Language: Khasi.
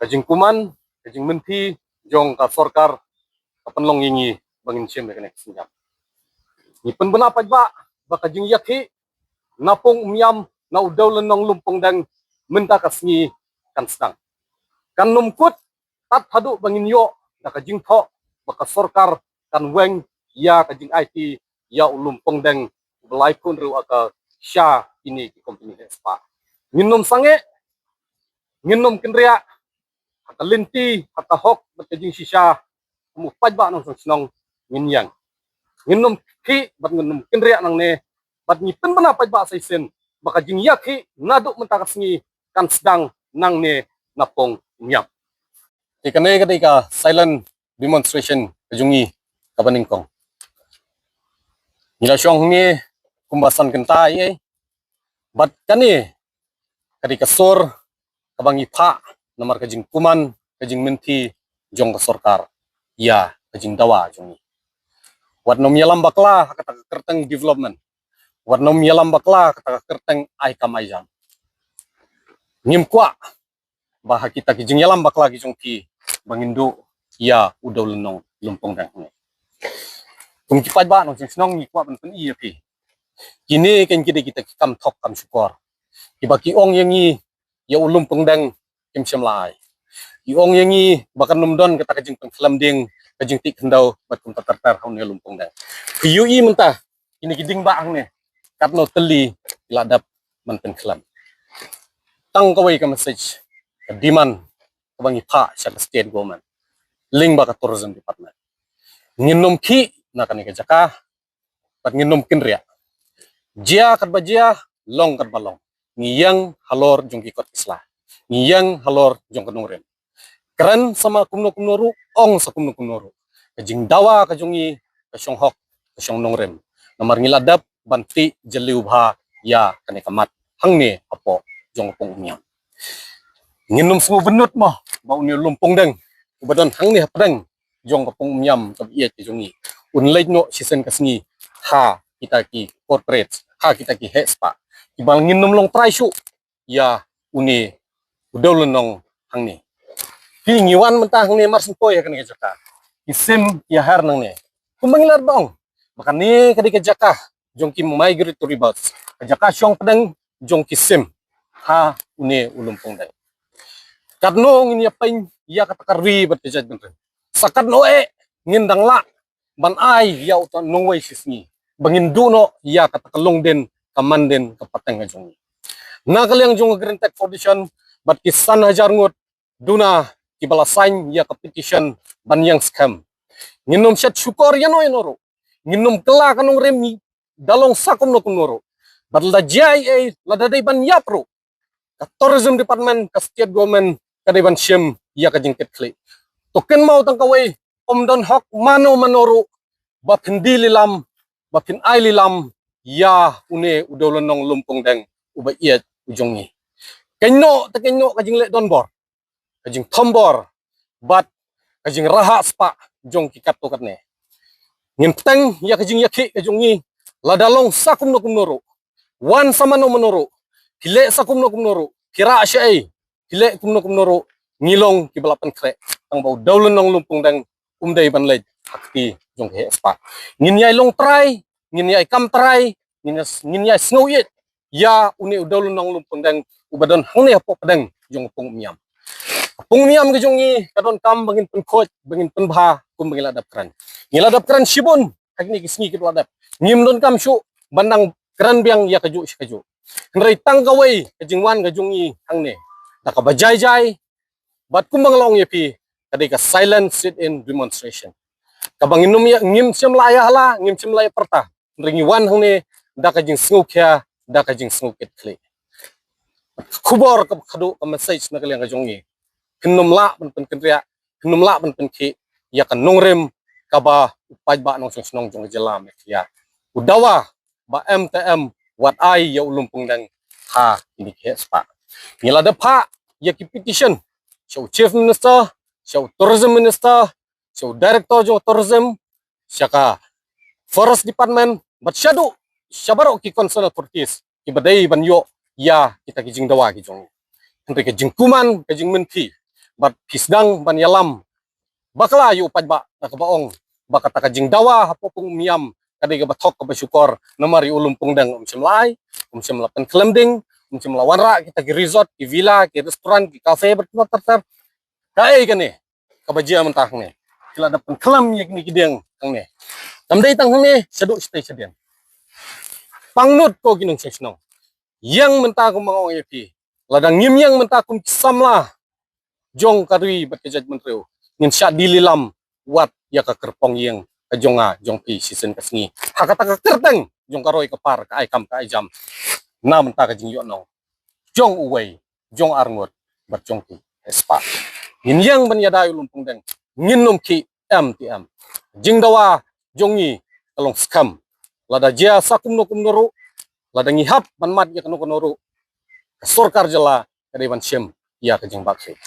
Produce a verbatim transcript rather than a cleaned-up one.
Ka jingkuman, ka jingmynti jong ka sorkar ka pynlong ïa ngi ba ngin shim ïa kane ka synjam. Ngi pynbna paidbah ba ka jingïakhih na pung Umïam, na u Dewlynnong Lumpongdeng mynta ka sngi kan sdang. Kan nym kut tad haduh ba ngin ïoh da ka jingthoh ba ka sorkar kan weng ïa ka jingaiti ïa u Lumpongdeng uba lai khun ruh aka sha kine ki kompeni heh spah. Ngin nym sangeh, ngin nym kynriah ha ka lynti, ha ka hok bad ka jingshisha. Kum u paidbah nongshong shnong ngin ïeng, ngin nym khih bad ngin nym kynriah nangne, bad ngi pynbna paidbah sa shisien ba ka jingïakhih naduh mynta ka sngi kan sdang nangne na pung Umïam. Te kane ka dei ka silent demonstration ka jong ngi kaba nyngkong. Ngi la shong hangne kumba san kynta ïa, bad kane ka dei ka sur kaba ngi phah namar ka jingkuman, ka jingmynti jong ka sorkar ïa ka jingdawa jong ngi. Wat nym ïalam bakla ha kata ka kyrteng development, wat nym ïalam bakla ha kata ka kyrteng ai kam ai jam. Ngim kwah ba ha kita ki jingïalam bakla ki jong ki ba ngin duh ïa u Dewlynnong Lumpongdeng hangne. Kum ki paidbah nongshong shnong ngi kwah ban pyni ïa phi, kine kan ki dei kita ki kam thok kam shukor kiba ki ong ïa ngi, ïa u Lumpongdeng kim shym la ai. Ki ong ïa ngi ba kan nym don kata ka jingpynkhlem dieng, ka jingtih khyndew bad kumta ter ter ha une u Lumpongdeng. Phi ïohi mynta kine ki dieng bah hangne katno tylli ki la dep ban pynkhlem. Tang kawei ka message, ka demand kaba ngi phah sha ka state government lyngba ka tourism department. Ngin nym khih na kane ka jaka bad ngin nym kynriah. Jia katba jia, long katba long, ngi ïeng halor jong ki kot ki sla, ngi ïeng halor jong ka nongrim. Kren sa ma kumno kumno ruh, ong sa kumno kumno ruh, ka jingdawa ka jong ngi ka shong hok, ka shong nongrim. Namar ngi la dep ban tih jylliew bha ïa kane ka mat hangne hapoh jong ka pung Umïam. Ngin nym sngewbynnud mo ba une u Lumpongdeng uba don hangne hapdeng jong ka pung Umïam kaba ïeit ka jong ngi un leit noh shisien ka sngi ha kita ki corporate, ha kita ki heh spah kiba ngin nym long trai shuh ïa une u Dewlynnong hangne. Phi, ngi wan mynta hangne mar sngewthuh ïa kane ka jaka, ki sim ïa her nangne. Kumba ngi la dep ong ba kane ka dei ka jaka jong ki migratory birds, ka jaka shong pdeng jong ki sim ha une u Lumpongdeng. Katno ngin ïa pyn ïa kata ka ri bad ka jaitbynriew? Sa katno eh ngin dang lah ban ai ïa uta u nongwei shisngi ba ngin duh noh ïa kata ka longdien, ka mandien, ka pateng ka jong ngi? Na ka liang jong ka Green Tech Foundation bad ki san hajar ngut duna kiba la sign ïa ka petition ban ïeng skhem, ngin nym shet shukor ïano ïano ruh, ngin nym kylla ka nongrim ngi da long sa kumno kumno ruh. Bad la jia ei ei, lada dei ban ïap ruh, ka tourism department, ka state government ka dei ban shim ïa ka jingkitkhlieh. To kynmaw tang kawei, ym don hok mano mano ruh ba phin die lilam, ba phin ai lilam ïa une u Dewlynnong Lumpongdeng uba ïeit u jong ngi. Kynnoh te kynnoh ka jingleh donbor, ka jingthombor bad ka jingrhah spah jong ki katto katne. Ngin bteng ïa ka jingïakhih ka jong ngi, lada long sa kumno kumno ruh, wan sa mano mano ruh, ki leh sa kumno kumno ruh, ki rah shaei, ki leh kumno kumno ruh, ngi long kiba la pynkhreh tang ba u Dewlynnong Lumpongdeng um dei ban leit ha kti jong ki heh spah. Ngin ïai long trai, ngin ïai kam trai, ngin ïai, ngin ïai sngew ïeit ïa une u Dewlynnong Lumpongdeng uba don hangne hapoh pdeng jong ka pung Umïam. Ka pung Umïam ka jong ngi ka donkam ba ngin pynkhuid, ba ngin pynbha kumba ngi la dep kren. Ngi la dep kren shibun ha kine ki sngi kiba la dep. Ngim donkam shuh ban nang kren biang ïa kajuh shi kajuh. Hynrei tang kawei ka jingwan ka jong ngi hangne da kaba jai jai, bad kumba nga la ong ïa phi, ka dei ka silent sit-in demonstration kaba ngin nym ïa, ngim shym la ïa hala, ngim shym la ïa pyrta. Hynrei ngi wan hangne da ka jingsngewkhia, da ka jingsngewkitkhlieh. Ka khubor kaba khadduh, ka message na ka liang ka jong ngi, phin nym lah ban pynkynriah, phin nym lah ban pynkhih ïa ka nongrim kaba u paidbah nongshong shnong jong ka jylla Meghalaya u dawa ba em te em wat ai ïa u Lumpongdeng ha kine ki heh spah. Ngi la dep phah ïa ki petition sha u Chief Minister, sha u Tourism Minister, sha u Director jong u Tourism, sha ka Forest Department, bad shaduh sha baroh ki concerned authorities kiba dei ban ïoh ïa kita ki jingdawa ki jong ngi. Hynrei ka jingkuman, ka jingmynti bad phi sdang ban ïalam bakla ïa u paidbah da kaba ong ba kata ka jingdawa hapoh pung Umiam ka dei kaba thok kaba shukor, namar ïa u Lumpung Deng um shym la ai, um shym la pynkhlem ding, um shym la wanrah kita ki resort, ki villa, ki restaurant, ki cafe bad ter ter. Kaei kane kaba jia mynta hangne? Ki la da pynkhlem ïa kine ki dieng hangne. Kam dei tang hangne, shaduh shatei shadien. Pangnud ko ki nongshong shnong. Ïeng mynta kum ba nga ong ïa phi. Lada ngim ïeng mynta kum ki samla jong ka ri bad ka jaitbynriew, ngin shah die lilam wat ïa ka kyrpong ïing ka jong nga jong phi shisien ka sngi ha kata ka kyrteng jong ka roi ka par, ka ai kam ka ai jam na bynta ka jingïohnong jong uwei, jong arngut bad jong ki spah. Ngin ïeng ban ïada ïa u Lumpung Deng, ngin ym khih em ti em. Jingdawa jong ngi ka long skhem. Lada jia sa kumno kumno ruh, lada ngi hap ban mad ïa kano kano ruh, ka sorkar jylla ka dei ban shim ïa ka jingbakla.